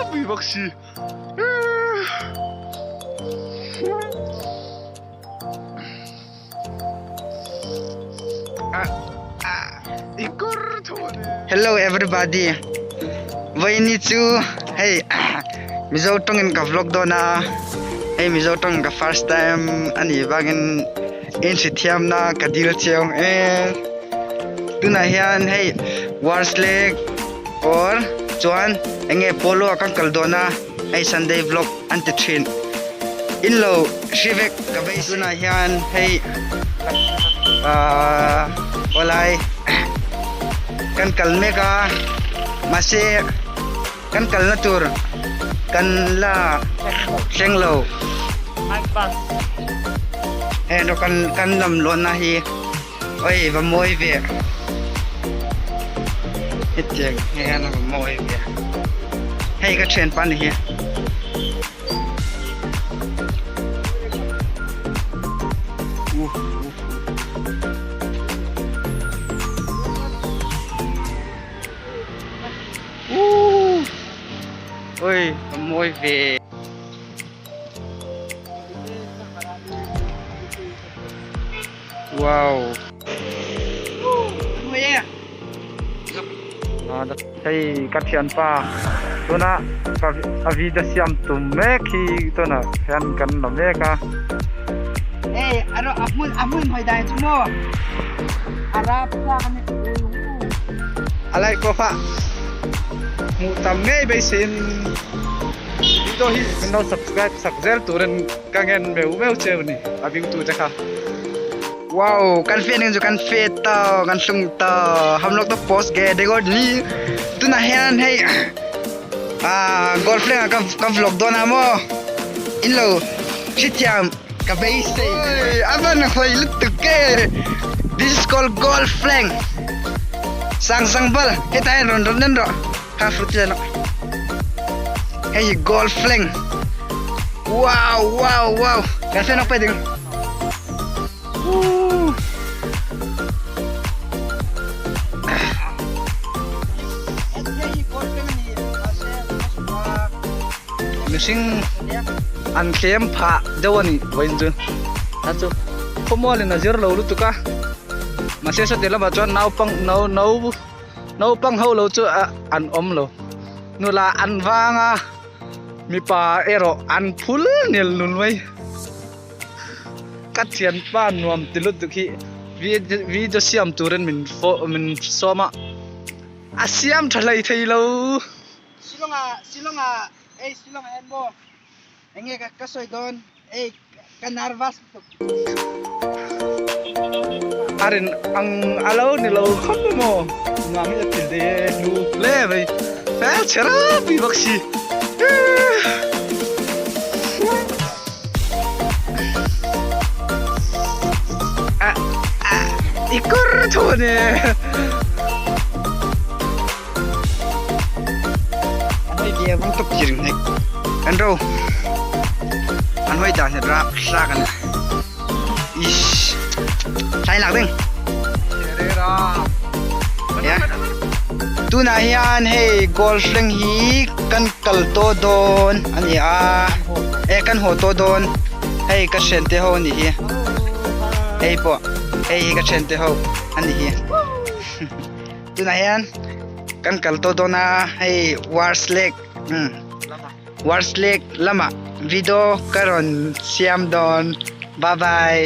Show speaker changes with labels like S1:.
S1: pui bawk si.
S2: Hello everybody Vaini chu hei Mizo tawngin ka vlog dawn a hei Mizo tawng ka first time ani vangin in hrithiamna ka dil chiau e tunah hian hei wars lake or chuan enge polo ah kan kal dawn a hei Sunday vlog an ti thin in lo hri vek ka vei tunah hian hei ahh awlai kan kal mek a mahse kan kalna tur kan la thleng lo heng rawh kan kan lam luahna hi oi va mawi ve hetiang hian a va mawi ve hei ka thianpa ni hi. Oi a mawi ve. Wow.
S1: Hei ka thianpa tuna a video siam tum mek hi tuna hian kan la mek a.
S2: Hey, aro a hmun a hmun hoi dai chu mo. Arab sa kan
S1: A lai pawha hmuh tam ngei beiseiin video hi min lo subscribe sak zel turin ka ngen meuh meuh cheu ni a view tu te kha.
S2: Wow, kan fe ning chu kan fe to, kan hlung to. Hamlok to post ge dego ni. Tuna hian hei ah golf leng ka ka vlog don a mo. In lo hrithiam ka beisei. Oi, avan hoi lutuk ke. This is called golf flank. Sang sang bal, heta hian rawn rawn nen rawh. Kha fruit len rawh. Hei hi golf flank. Wow, wow, wow. Kan fe nok pe ding. Woo.
S1: Mihring an thlem phah deuh a ni vawiin chu a chu khawmualin a zir lo lutuk a mahse sawti lamah chuan naupang no no naupang ho lo chu an awm lo nula an vang a mipa erawh an phul nel nul mai ka thianpa nuam ti lutuk hi video siam turin min min sawm a a siam tha hlei thei lo.
S2: Shillong ah Shillong ah ei Shillong ah hian maw eng nge ka sawi dawn ei ka nervous lutuk.
S1: A rin ang a lo ni lo khawp a maw nuam hi a ti hle hnu hle mai fel chhe ropui bawk si. I kawr thu a ni.
S2: An hawi ve vang tawp chi ring hnek an ro an hawi dan hi rap hlak a ni ish hlai lak ding ya tunah hian hei golf leng hi kan kal tawh dawn a ni a e kan haw tawh dawn hei ka thiante ho a nih hi hei pawh hei hi ka thiante ho a nih hi. Tunah hian kan kal tawh dawn a hei wars lake umm wars lake lamah video ka rawn siam dawn bye bye.